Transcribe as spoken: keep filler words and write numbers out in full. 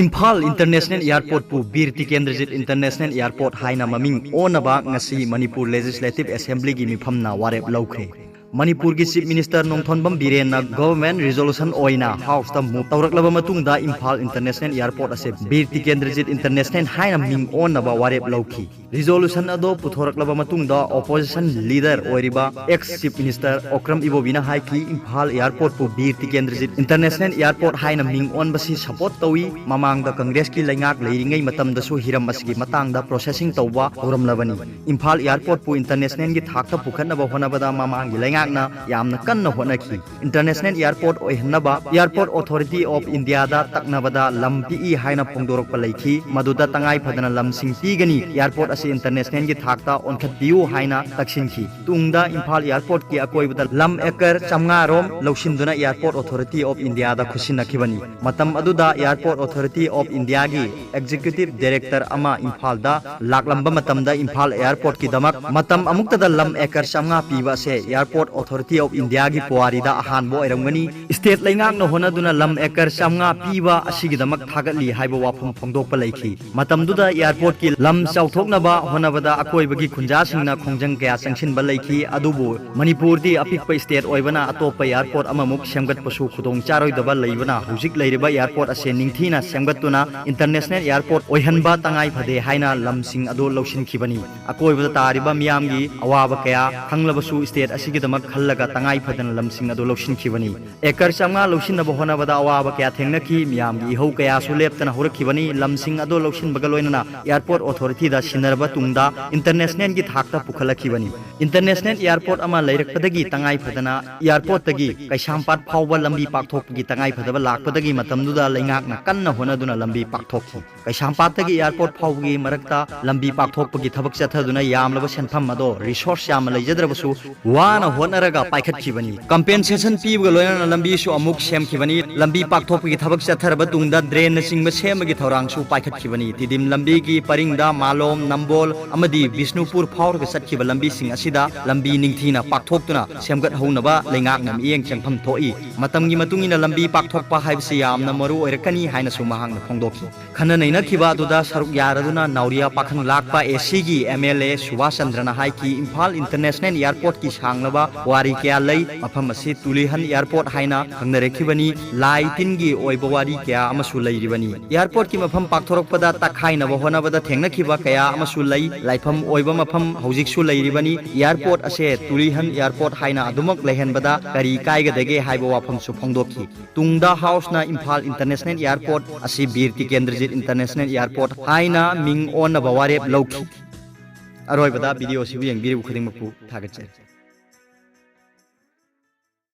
Imphal international ꯑꯦꯌꯔꯄꯣꯔꯠꯄꯨ Bir Tikendrajit international airport ꯍꯥꯏꯅ ꯃꯃꯤꯡ ꯑꯣꯟꯅꯕ ꯉꯁꯤ ꯃꯅꯤꯄꯨꯔ ꯂꯦꯖꯤꯁꯂꯦꯇꯤꯚ ꯑꯦꯁꯦꯝꯕ꯭ꯂꯤꯒꯤ ꯃꯤꯐꯝꯅ ꯋꯥꯔꯦꯞ ꯂꯧꯈ꯭ꯔꯦ꯫ ꯃꯅꯤꯄꯨꯔꯒꯤ ꯆꯤꯐ ꯃꯤꯅꯤꯁꯇꯔ ꯅꯣꯡꯊꯣꯝꯕꯝ ꯕꯤꯔꯦꯟꯅ ꯒꯚꯔꯟꯃꯦꯟꯠ ꯔꯤꯖꯣꯂꯨꯁꯟ ꯑꯣꯏꯅ ꯍꯥꯎꯁꯇ ꯃꯨꯚ ꯇꯧꯔꯛꯂꯕ ꯃꯇꯨꯡꯗ ꯏꯝꯐꯥꯜ ꯏꯟꯇꯔꯅꯦꯁꯅꯦꯜ ꯑꯦꯌꯔꯄꯣꯔꯠ ꯑꯁꯦ ꯕꯤꯔ ꯇꯤꯀꯦꯟꯗ꯭ꯔꯖꯤꯠ ꯏꯟꯇꯔꯅꯦꯁꯅꯦꯜ ꯍꯥꯏꯅ ꯃꯤꯡ ꯑꯣꯟꯅꯕ ꯋꯥꯔꯦꯞ ꯂꯧꯈꯤ꯫ ꯔꯤꯖꯣꯂꯨꯁꯟ ꯑꯗꯨ ꯄꯨꯊꯣꯔꯛꯂꯕ ꯃꯇꯨꯡꯗ ꯑꯣꯄꯣꯖꯤꯁꯟ ꯂꯤꯗꯔ ꯑꯣꯏꯔꯤꯕ ꯑꯦꯛꯁ ꯆꯤꯐ ꯃꯤꯅꯤꯁꯇꯔ ꯑꯣꯀ꯭ꯔꯝ ꯏꯕꯣꯕꯤꯅ ꯍꯥꯏꯈꯤ, ꯏꯝꯐꯥꯜ ꯑꯦꯌꯔꯄꯣꯔꯠꯄꯨ ꯕꯤꯔ ꯇꯤꯀꯦꯟꯗ꯭ꯔꯖꯤꯠ ꯏꯟꯇꯔꯅꯦꯁꯅꯦꯜ ꯑꯦꯌꯔꯄꯣꯔꯠ ꯍꯥꯏꯅ ꯃꯤꯡ ꯑꯣꯟꯕꯁꯤ ꯁꯄꯣꯔꯠ ꯇꯧꯏ꯫ ꯃꯃꯥꯡꯗ ꯀꯪꯒ꯭ꯔꯦꯁꯀꯤ ꯂꯩꯉꯥꯛ ꯂꯩꯔꯤꯉꯩ ꯃꯇꯝꯗꯁꯨ ꯍꯤꯔꯝ ꯑꯁꯤꯒꯤ ꯃꯇꯥꯡꯗ ꯄ꯭ꯔꯣꯁꯦꯁꯤꯡ ꯇꯧꯕ ꯍꯧꯔꯝꯂꯕꯅꯤ꯫ ꯏꯝꯐꯥꯜ ꯑꯦꯌꯔꯄꯣꯔꯠꯄꯨ ꯏꯟꯇꯔꯅꯦꯁꯅꯦꯜꯒꯤ ꯊꯥꯛꯇ ꯄꯨꯈꯠꯅꯕ ꯍꯣꯠꯅꯕꯗ ꯃꯃꯥꯡꯒꯤ ꯂꯩꯉꯥꯛꯅ ꯌꯥꯝꯅ ꯀꯟꯅ ꯍꯣꯠꯅꯈꯤ꯫ ꯏꯟꯇꯔꯅꯦꯁꯅꯦꯜ ꯑꯦꯌꯔꯄꯣꯔꯠ ꯑꯣꯏꯍꯟꯅꯕ ꯑꯦꯌꯔꯄꯣꯔꯠ ꯑꯣꯊꯣꯔꯤꯇꯤ ꯑꯣꯐ ꯏꯟꯗꯤꯌꯥꯗ ꯇꯛꯅꯕꯗ ꯂꯝ ꯄꯤꯛꯏ ꯍꯥꯏꯅ ꯐꯣꯡꯗꯣꯔꯛꯄ ꯂꯩꯈꯤ꯫ ꯃꯗꯨꯗ ꯇꯉꯥꯏ ꯐꯗꯅ ꯂꯝꯁꯤꯡ ꯄꯤꯒꯅꯤ꯫ ꯑꯦꯌꯔꯄꯣꯔꯠ ꯑꯁꯤ ꯏꯟꯇꯔꯅꯦꯁꯅꯦꯜꯒꯤ ꯊꯥꯛꯇ ꯑꯣꯟꯈꯠꯄꯤꯌꯨ ꯍꯥꯏꯅ ꯇꯛꯁꯤꯟꯈꯤ꯫ ꯇꯨꯡꯗ ꯏꯝꯐꯥꯜ ꯑꯦꯌꯔꯄꯣꯔꯠꯀꯤ ꯑꯀꯣꯏꯕꯗ ꯂꯝ ꯑꯦꯀꯔ ꯆꯥꯝꯃꯉꯥ ꯔꯣꯝ ꯂꯧꯁꯤꯟꯗꯨꯅ ꯑꯦꯌꯔꯄꯣꯔꯠ ꯑꯣꯊꯣꯔꯤꯇꯤ ꯑꯣꯐ ꯏꯟꯗꯤꯌꯥꯗ ꯈꯨꯠꯁꯤꯟꯅꯈꯤꯕꯅꯤ꯫ ꯃꯇꯝ ꯑꯗꯨꯗ ꯑꯦꯌꯔꯄꯣꯔꯠ ꯑꯣꯊꯣꯔꯤꯇꯤ ꯑꯣꯐ ꯏꯟꯗꯤꯌꯥꯒꯤ ꯑꯦꯛꯖꯤꯀ꯭ꯌꯨꯇꯤꯚ ꯗꯥꯏꯔꯦꯛꯇꯔ ꯑꯃ ꯏꯝꯐꯥꯜꯗ ꯂꯥꯛꯂꯝꯕ ꯃꯇꯝꯗ ꯏꯝꯐꯥꯜ ꯑꯦꯌꯔꯄꯣꯔꯠꯀꯤꯗꯃꯛ ꯃꯇꯝ ꯑꯃꯨꯛꯇꯗ ꯂꯝ ꯑꯦꯀꯔ ꯆꯥꯝꯃꯉꯥ ꯄꯤꯕ ꯑꯁꯦ ꯑꯦꯌꯔꯄꯣꯔꯠ ꯑꯣꯊꯣꯔꯤꯇꯤ ꯑꯣꯐ ꯏꯟꯗꯤꯌꯥꯒꯤ ꯄꯨꯋꯥꯔꯤꯗ ꯑꯍꯥꯟꯕ ꯑꯣꯏꯔꯝꯒꯅꯤ꯫ ꯁ꯭ꯇꯦꯠ ꯂꯩꯉꯥꯛꯅ ꯍꯣꯠꯅꯗꯨꯅ ꯂꯝ ꯑꯦꯀꯔ ꯆꯥꯝꯃꯉꯥ ꯄꯤꯕ ꯑꯁꯤꯒꯤꯗꯃꯛ ꯊꯥꯒꯠꯂꯤ ꯍꯥꯏꯕ ꯋꯥꯐꯝ ꯐꯣꯡꯗꯣꯛꯄ ꯂꯩꯈꯤ꯫ ꯃꯇꯝꯗꯨꯗ ꯑꯦꯌꯔꯄꯣꯔꯠꯀꯤ ꯂꯝ ꯆꯥꯎꯊꯣꯛꯅꯕ ꯍꯣꯠꯅꯕꯗ ꯑꯀꯣꯏꯕꯒꯤ ꯈꯨꯟꯖꯥꯁꯤꯡꯅ ꯈꯣꯡꯖꯪ ꯀꯌꯥ ꯆꯪꯁꯤꯟꯕ ꯂꯩꯈꯤ꯫ ꯑꯗꯨꯕꯨ ꯃꯅꯤꯄꯨꯔꯗꯤ ꯑꯄꯤꯛꯄ ꯁ꯭ꯇꯦꯠ ꯑꯣꯏꯕꯅ ꯑꯇꯣꯞꯄ ꯑꯦꯌꯔꯄꯣꯔꯠ ꯑꯃꯃꯨꯛ ꯁꯦꯝꯒꯠꯄꯁꯨ ꯈꯨꯗꯣꯡ ꯆꯥꯔꯣꯏꯗꯕ ꯂꯩꯕꯅ ꯍꯧꯖꯤꯛ ꯂꯩꯔꯤꯕ ꯑꯦꯌꯔꯄꯣꯔꯠ ꯑꯁꯦ ꯅꯤꯡꯊꯤꯅ ꯁꯦꯝꯒꯠꯇꯨꯅ ꯏꯟꯇꯔꯅꯦꯁꯅꯦꯜ ꯑꯦꯌꯔꯄꯣꯔꯠ ꯑꯣꯏꯍꯟꯕ ꯇꯉꯥꯏ ꯐꯗꯦ ꯍꯥꯏꯅ ꯂꯝꯁꯤꯡ ꯑꯗꯨ ꯂꯧꯁꯤꯟꯈꯤꯕꯅꯤ꯫ ꯑꯀꯣꯏꯕꯗ ꯇꯥꯔꯤꯕ ꯃꯤꯌꯥꯝꯒꯤ ꯑꯋꯥꯕ ꯀꯌꯥ ꯈꯪꯂꯕꯁꯨ ꯁ꯭ꯇꯦꯠ ꯑꯁꯤꯒꯤꯗꯃꯛ ꯈꯜꯂꯒ ꯇꯉꯥꯏ ꯐꯗꯅ ꯂꯝꯁꯤꯡ ꯑꯗꯨ ꯂꯧꯁꯤꯟꯈꯤꯕꯅꯤ꯫ ꯑꯦꯀꯔ ꯆꯥꯝꯃꯉꯥ ꯂꯧꯁꯤꯟꯅꯕ ꯍꯣꯠꯅꯕꯗ ꯑꯋꯥꯕ ꯀꯌꯥ ꯊꯦꯡꯅꯈꯤ꯫ ꯃꯤꯌꯥꯝꯒꯤ ꯏꯍꯧ ꯀꯌꯥꯁꯨ ꯂꯦꯞꯇꯅ ꯍꯧꯔꯛꯈꯤꯕꯅꯤ꯫ ꯂꯝꯁꯤꯡ ꯑꯗꯨ ꯂꯧꯁꯤꯟꯕꯒ ꯂꯣꯏꯅꯅ ꯑꯦꯌꯔꯄꯣꯔꯠ ꯑꯣꯊꯣꯔꯤꯇꯤꯗ ꯁꯤꯟꯅꯔꯕ ꯇꯨꯡꯗ ꯏꯟꯇꯔꯅꯦꯁꯅꯦꯜꯒꯤ ꯊꯥꯛꯇ ꯄꯨꯈꯠꯂꯛꯈꯤꯕꯅꯤ꯫ ꯏꯟꯇꯔꯅꯦꯁꯅꯦꯜ ꯑꯦꯌꯔꯄꯣꯔꯠ ꯑꯃ ꯂꯩꯔꯛꯄꯗꯒꯤ ꯇꯉꯥꯏ ꯐꯗꯅ ꯑꯦꯌꯔꯄꯣꯔꯠꯇꯒꯤ ꯀꯩꯁꯥꯝꯄꯥꯠ ꯐꯥꯎꯕ ꯂꯝꯕꯤ ꯄꯥꯛꯊꯣꯛꯄꯒꯤ ꯇꯉꯥꯏ ꯐꯗꯕ ꯂꯥꯛꯄꯗꯒꯤ ꯃꯇꯝꯗꯨꯗ ꯂꯩꯉꯥꯛꯅ ꯀꯟꯅ ꯍꯣꯠꯅꯗꯨꯅ ꯂꯝꯕꯤ ꯄꯥꯛꯊꯣꯛꯈꯤ꯫ ꯀꯩꯁꯥꯝꯄꯥꯠꯇꯒꯤ ꯑꯦꯌꯥꯔꯄꯣꯔꯠ ꯐꯥꯎꯕꯒꯤ ꯃꯔꯛꯇ ꯂꯝꯕꯤ ꯄꯥꯛꯊꯣꯛꯄꯒꯤ ꯊꯕꯛ ꯆꯠꯊꯗꯨꯅ ꯌꯥꯝꯂꯕ ꯁꯦꯟꯐꯝ ꯑꯗꯣ, ꯔꯤꯁꯣꯔꯁ ꯌꯥꯝꯅ ꯂꯩꯖꯗ꯭ꯔꯕꯁꯨ, ꯋꯥꯅ ꯍꯣꯠꯅꯔꯒ ꯄꯥꯏꯈꯠꯈꯤꯕꯅꯤ꯫ ꯀꯝꯄꯦꯟꯁꯦꯁꯟ ꯄꯤꯕꯒ ꯂꯣꯏꯅꯅ ꯂꯝꯕꯤꯁꯨ ꯑꯃꯨꯛ ꯁꯦꯝꯈꯤꯕꯅꯤ꯫ ꯂꯝꯕꯤ ꯄꯥꯛꯊꯣꯛꯄꯒꯤ ꯊꯕꯛ ꯆꯠꯊꯔꯕ ꯇꯨꯡꯗ ꯗ꯭ꯔꯦꯟꯅꯆꯤꯡꯕ ꯁꯦꯝꯕꯒꯤ ꯊꯧꯔꯥꯡꯁꯨ ꯄꯥꯏꯈꯠꯈꯤꯕꯅꯤ꯫ ꯇꯤꯗꯤꯝ ꯂꯝꯕꯤꯒꯤ ꯄꯔꯤꯡꯗ ꯃꯥꯂꯣꯝ, ꯅꯝꯕꯣꯜ ꯑꯃꯗꯤ ꯕꯤꯁꯅꯨꯄꯨꯔ ꯐꯥꯎꯔꯒ ꯆꯠꯈꯤꯕ ꯂꯝꯕꯤꯁꯤꯡ ꯑꯁꯤꯗ ꯂꯝꯕꯤ ꯅꯤꯡꯊꯤꯅ ꯄꯥꯛꯊꯣꯛꯇꯨꯅ ꯁꯦꯝꯒꯠꯍꯧꯅꯕ ꯂꯩꯉꯥꯛꯅ ꯃꯤꯠꯌꯦꯡ ꯆꯪꯐꯝ ꯊꯣꯛꯏ꯫ ꯃꯇꯝꯒꯤ ꯃꯇꯨꯡ ꯏꯟꯅ ꯂꯝꯕꯤ ꯄꯥꯛꯊꯣꯛꯄ ꯍꯥꯏꯕꯁꯤ ꯌꯥꯝꯅ ꯃꯔꯨ ꯑꯣꯏꯔꯛꯀꯅꯤ ꯍꯥꯏꯅꯁꯨ ꯃꯍꯥꯛꯅ ꯐꯣꯡꯗꯣꯛꯈꯤ꯫ ꯈꯟꯅ ꯅꯩꯅꯈꯤꯕ ꯑꯗꯨꯗ ꯁꯔꯨꯛ ꯌꯥꯔꯗꯨꯅ ꯅꯥꯎꯔꯤꯌꯥ ꯄꯥꯈꯪ ꯂꯥꯛꯄ ꯑꯦ ꯁꯤꯒꯤ ꯑꯦꯝ ꯑꯦꯜ ꯑꯦ ꯁꯨꯕꯥꯁ ꯆꯟꯗ꯭ꯔꯅ ꯍꯥꯏꯈꯤ, ꯏꯝꯐꯥꯜ ꯏꯟꯇꯔꯅꯦꯁꯅꯦꯜ ꯑꯦꯌꯥꯔꯄꯣꯔꯠꯀꯤ ꯁꯥꯡꯂꯕ ꯋꯥꯔꯤ ꯀꯌꯥ ꯂꯩ꯫ ꯃꯐꯝ ꯑꯁꯤ ꯇꯨꯂꯤꯍꯟ ꯑꯦꯌꯥꯔꯄꯣꯔꯠ ꯍꯥꯏꯅ ꯈꯪꯅꯔꯛꯈꯤꯕꯅꯤ꯫ ꯂꯥꯏ ꯇꯤꯟꯒꯤ ꯑꯣꯏꯕ ꯋꯥꯔꯤ ꯀꯌꯥ ꯑꯃꯁꯨ ꯂꯩꯔꯤꯕꯅꯤ꯫ ꯑꯦꯌꯥꯔꯄꯣꯔꯠꯀꯤ ꯃꯐꯝ ꯄꯥꯛꯊꯣꯔꯛꯄꯗ ꯇꯛꯈꯥꯏꯅꯕ ꯍꯣꯠꯅꯕꯗ ꯊꯦꯡꯅꯈꯤꯕ ꯀꯌꯥ ꯑꯃꯁꯨ ꯂꯩ꯫ ꯂꯥꯏꯐꯝ ꯑꯣꯏꯕ ꯃꯐꯝ ꯍꯧꯖꯤꯛꯁꯨ ꯂꯩꯔꯤꯕꯅꯤ꯫ ꯑꯦꯌꯥꯔꯄꯣꯔꯠ ꯑꯁꯦ ꯇꯨꯂꯤꯍꯟ ꯑꯦꯌꯥꯔꯄꯣꯔꯠ ꯍꯥꯏꯅ ꯑꯗꯨꯃꯛ ꯂꯩꯍꯟꯕꯗ ꯀꯔꯤ ꯀꯥꯏꯒꯗꯒꯦ ꯍꯥꯏꯕ ꯋꯥꯐꯝꯁꯨ ꯐꯣꯡꯗꯣꯛꯈꯤ꯫ ꯇꯨꯡꯗ ꯍꯥꯎꯁꯅ ꯏꯝꯐꯥꯜ ꯏꯟꯇꯔꯅꯦꯁꯅꯦꯜ ꯑꯦꯌꯥꯔꯄꯣꯔꯠ ꯑꯁꯤ ꯕꯤꯔ ꯇꯤꯀꯦꯟꯗ꯭ꯔꯖꯤꯠ ꯏꯟꯇꯔꯅꯦꯁꯅꯦꯜ ꯑꯦꯌꯥꯔꯄꯣꯔꯠ ꯍꯥꯏꯅ ꯃꯤꯡ ꯑꯣꯟꯅꯕ ꯋꯥꯔꯦꯞ ꯂꯧꯈꯤ꯫ ꯑꯔꯣꯏꯕꯗ ꯚꯤꯗꯤꯑꯣ ꯑꯁꯤꯕꯨ ꯌꯦꯡꯕꯤꯔꯤꯕ ꯈꯨꯗꯤꯡꯃꯛꯄꯨ ꯊꯥꯒꯠꯆꯔꯤ꯫